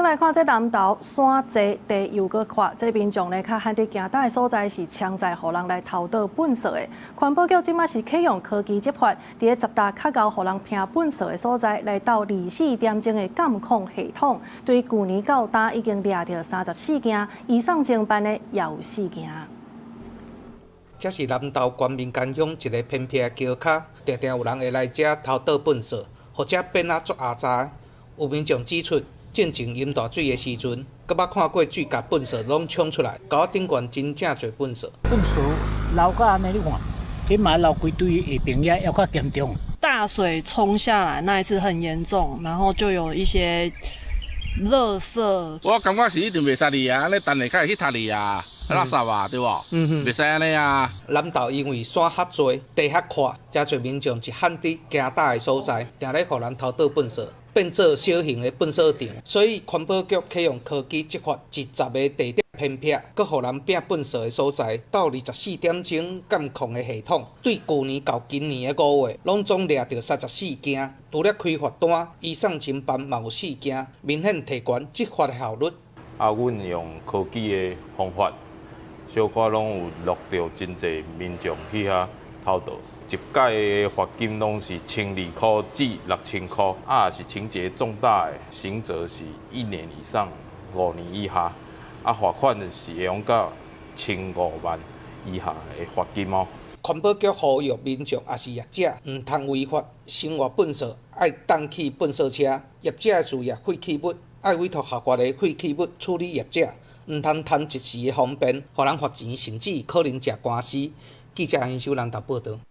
來看這南投山濟地又閣闊，這民眾呢較罕佇行踏的所在是常在予人來偷倒糞埽的。環保局這馬是啟用科技執法，佇咧十大較𠢕予人拚糞埽的所在來鬥24點鐘的監控系統，對舊年到今已經掠著34件，移送偵辦的也有四件。這是南投縣民間鄉一个偏僻的橋跤，定定有人會來遮偷倒糞埽，予遮變啊足阿雜。有民眾指出，進前淹大水的時陣，閣捌看過水共糞埽攏沖出來，溝仔頂懸真正濟糞埽。糞埽流甲按呢，你看，這嘛流規堆下爿遐，猶較嚴重。大水沖下來那一次很嚴重，然後就有一些垃圾。我感覺是一定袂使哩啊，你等下較會去踢哩啊，垃圾啊，對無？袂使按呢啊。南投因為山較濟，地較闊，誠濟民眾是罕佇行踏的所在，定咧予人偷倒糞埽，變做小型的糞埽場。所以環保局啟用科技執法，佇十個地點偏僻，閣予人拚糞埽的所在，鬥24點鐘監控的系統，對舊年到今年的5月，攏總掠著34件，除了開罰單，移送偵辦嘛有四件，明顯提懸執法的效率。啊，阮用科技的方法，小可攏有錄著真濟民眾去遐偷倒。一屆的罰金攏是1200塊至6000塊，啊，是情節重大的，刑責是1年以上5年以下，啊，罰款是會用到1500萬以下的罰金哦。環保局呼籲民眾抑是業者，毋通違法生活糞埽，愛當去糞埽車。業者的事業廢棄物，愛委託合法的廢棄物處理業者，毋通貪一時的方便，予人罰錢，甚至可能食官司。記者楊秀南投報導。